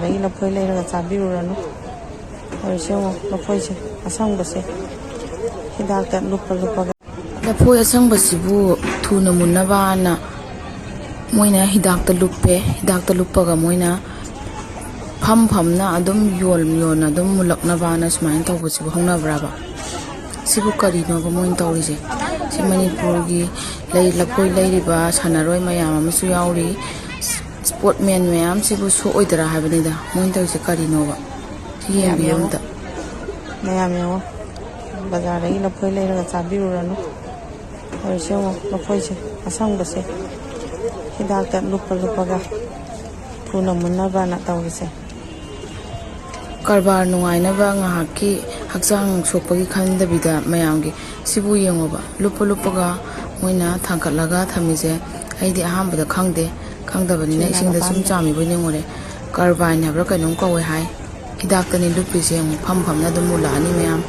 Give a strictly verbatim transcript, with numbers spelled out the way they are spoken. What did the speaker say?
ꯑꯗꯒꯤ ꯂꯐꯣꯏ ꯂꯩꯔꯒ ꯆꯥꯕꯤꯔꯨꯔꯅꯨ꯫ ꯇꯧꯔꯤꯁꯦ ꯌꯦꯡꯉꯣ, ꯂꯐꯣꯏꯁꯦ ꯑꯁꯪꯕꯁꯦ ꯍꯤꯗꯥꯛꯇ ꯂꯨꯞꯄ ꯂꯨꯞꯄꯒ꯫ ꯂꯐꯣꯏ ꯑꯁꯪꯕꯁꯤꯕꯨ ꯊꯨꯅ ꯃꯨꯟꯅꯕꯅ ꯃꯣꯏꯅ ꯍꯤꯗꯥꯛꯇ ꯂꯨꯞꯄꯦ꯫ ꯍꯤꯗꯥꯛꯇ ꯂꯨꯞꯄꯒ ꯃꯣꯏꯅ ꯐꯝ ꯐꯝꯅ ꯑꯗꯨꯝ ꯌꯣꯟ ꯌꯣꯟꯅ ꯑꯗꯨꯝ ꯃꯨꯜꯂꯛꯅꯕꯅ ꯁꯨꯃꯥꯏꯅ ꯇꯧꯕꯁꯤꯕꯨ ꯍꯧꯅꯕ꯭ꯔꯕ? ꯁꯤꯕꯨ ꯀꯔꯤꯅꯣꯕ ꯃꯣꯏꯅ ꯇꯧꯔꯤꯁꯦ? ꯁꯤ ꯃꯅꯤꯄꯨꯔꯒꯤ ꯂꯩ, ꯂꯐꯣꯏ ꯂꯩꯔꯤꯕ ꯁꯥꯟꯅꯔꯣꯏ ꯃꯌꯥꯝ ꯑꯃꯁꯨ ꯌꯥꯎꯔꯤ꯫ ꯁ꯭ꯄꯣꯔꯠꯃꯦꯟ ꯃꯌꯥꯝꯁꯤꯕꯨ ꯁꯣꯛꯑꯣꯏꯗ꯭ꯔꯥ ꯍꯥꯏꯕꯅꯤꯗ, ꯃꯣꯏꯅ ꯇꯧꯔꯤꯁꯦ ꯀꯔꯤꯅꯣꯕ? ꯁꯤ ꯌꯦꯡꯕꯤꯌꯨ ꯑꯝꯇ꯫ ꯃꯌꯥꯝ ꯌꯦꯡꯉꯣ, ꯕꯖꯥꯔꯗꯒꯤ ꯂꯐꯣꯏ ꯂꯩꯔꯒ ꯆꯥꯕꯤꯔꯨꯔꯅꯨ꯫ ꯇꯧꯔꯤꯁꯦ ꯌꯦꯡꯉꯣ, ꯂꯐꯣꯏꯁꯦ ꯑꯁꯪꯕꯁꯦ ꯍꯤꯗꯥꯛꯇ ꯂꯨꯞꯄ ꯂꯨꯞꯄꯒ ꯊꯨꯅ ꯃꯨꯟꯅꯕꯅ ꯇꯧꯔꯤꯁꯦ꯫ ꯀꯔꯕꯥꯔ ꯅꯨꯡꯉꯥꯏꯅꯕ ꯉꯥꯏꯍꯥꯛꯀꯤ ꯍꯛꯆꯥꯡ ꯁꯣꯛꯄꯒꯤ ꯈꯟꯗꯕꯤꯗ ꯃꯌꯥꯝꯒꯤ ꯁꯤꯕꯨ ꯌꯦꯡꯉꯣꯕ, ꯂꯨꯞꯄ ꯂꯨꯞꯄꯒ ꯃꯣꯏꯅ ꯊꯥꯡꯀꯠꯂꯒ ꯊꯝꯃꯤꯁꯦ꯫ ꯑꯩꯗꯤ ꯑꯍꯥꯟꯕꯗ ꯈꯪꯗꯦ, ꯈꯪꯗꯕꯅꯤꯅ ꯏꯁꯤꯡꯗ ꯁꯨꯝ ꯆꯥꯝꯃꯤꯕꯣꯏ ꯅꯤꯡꯉꯨꯔꯦ꯫ ꯀꯔꯕꯥꯏꯟ ꯍꯥꯏꯕ꯭ꯔꯥ ꯀꯩꯅꯣꯝ ꯀꯧꯋꯦ ꯍꯥꯏ꯫ ꯍꯤꯗꯥꯛꯇꯅꯤ ꯂꯨꯞꯄꯤꯁꯦ ꯌꯦꯡꯉꯣ, ꯐꯝ ꯐꯝꯅ ꯑꯗꯨꯝ ꯃꯨꯜꯂꯛꯑꯅꯤ ꯃꯌꯥꯝ꯫